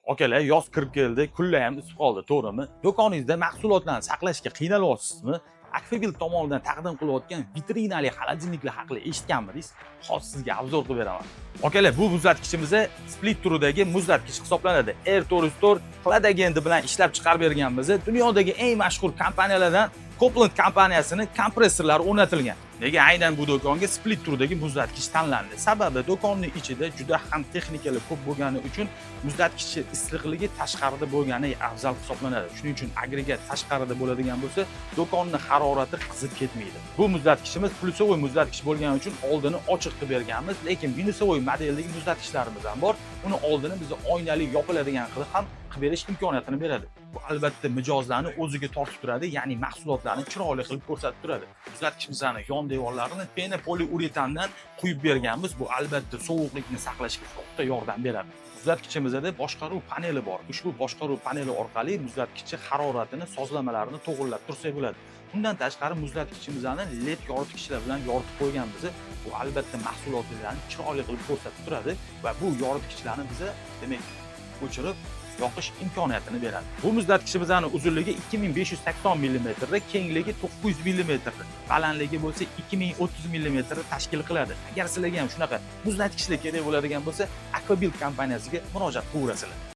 Akalar, yoz kirib keldi, kunlar ham isib qoldi, to'g'rimi? Do'koningizda mahsulotlarni saqlashga qiynalyapsizmi? Akfabil tomonidan taqdim qilayotgan vitrinali холодильник lar haqida eshitganmidingiz? Hozir sizga обзор qilib beraman. Akalar, bu muzlatkichimiz split turidagi muzlatkich hisoblanadi. R404 хладагент i bilan ishlab chiqarib berganmiz. Dunyodagi eng mashhur kompaniyalardan Copeland kompaniyasini kompressorlari o'rnatilgan. Nega aynan bu do'konga split turidagi muzlatkich tanlandi? Sababi, do'konning ichida juda ham texnikalar ko'p bo'lgani uchun muzlatkichni issiqligi tashqarida bo'lgani afzal hisoblanadi. Shuning uchun agregat tashqarida bo'ladigan bo'lsa, do'konni harorati qizib ketmaydi. Bu muzlatkichimiz плюсовой muzlatkich bo'lgani uchun oldini ochiq qilib berganmiz, lekin минусовой modeldagi muzlatkichlarimiz ham bor. Uni oldini biz oynali yopiladigan qilib ham qilib berish imkoniyatini beradi. Bu albatta mijozlarni o'ziga tortib turadi, ya'ni mahsulotlarni chiroyli qilib ko'rsatib turadi. Muzlatkichimizni yon devorlarini pena poliuretandan quyib berganmiz. Bu albatta sovuqlikni saqlashga katta yordam beradi. Muzlatkichimizda boshqaruv paneli bor. Ushbu boshqaruv paneli orqali muzlatkichni haroratini, sozlamalarini to'g'irlab tursak bo'ladi. Undan tashqari, muzlatkichimizni LED yoritgichlar bilan yoritib qo'yganmiz. Bu albatta mahsulotlarni chiroyli qilib ko'rsatib turadi va bu yoritgichlarni biza, demak, o'chirib yoqish imkoniyatini beradi. Bu muzlatkichimizni uzunligi 2580 mm, kengligi 900 mm, balandligi bo'lsa 2030 mm tashkil qiladi. Agar sizlarga ham shunaqa muzlatgichlar kerak bo'ladigan bo'lsa, Aquabuild kompaniyasiga murojaat qilaverasizlar.